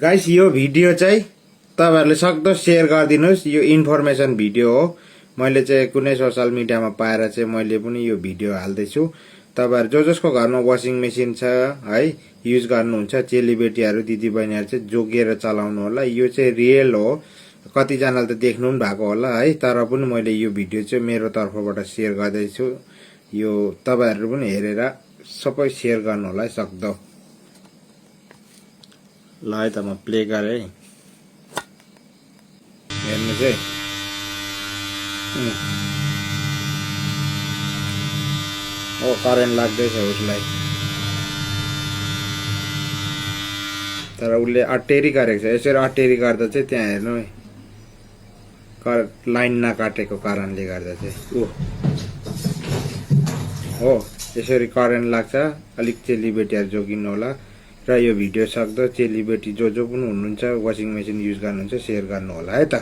Guys यो video चाहिँ तपाईहरुले सक्दो शेयर गरिदिनुस्। यो इन्फर्मेसन भिडियो हो। मैले चाहिँ कुनै सोशल मिडियामा पाएर चाहिँ मैले पनि यो भिडियो हाल्दै छु। तपाईहरु जसको घरमा वाशिङ मेसिन छ है, युज गर्नुहुन्छ, चेलीबेटीहरु दिदीबहिनीहरु चाहिँ जोगिएर चलाउनु होला। यो चाहिँ रियल हो। कति जनाले त देख्नु पनि भएको होला है, तर पनि मैले यो भिडियो चाहिँ मेरो तर्फबाट शेयर गर्दै छु। यो तपाईहरु पनि हेरेर सबै शेयर गर्नु होला है सक्दो। ल है त म प्ले गरे है, हेर्नु चाहिँ ओ करेन्ट लाग्दैछ उसलाई, तर उसले अटेरी गरेको छ। यसरी अटेरी गर्दा चाहिँ त्यहाँ हेर्नु है, लाइन नकाटेको कारणले गर्दा चाहिँ हो यसरी करेन्ट लाग्छ। अलिक चेलीबेटीहरु जोगिनु होला र यो भिडियो सक्दो चेलीबेटी जो पनि हुनुहुन्छ वाशिङ मेसिन युज गर्नुहुन्छ शेयर गर्नु होला है त।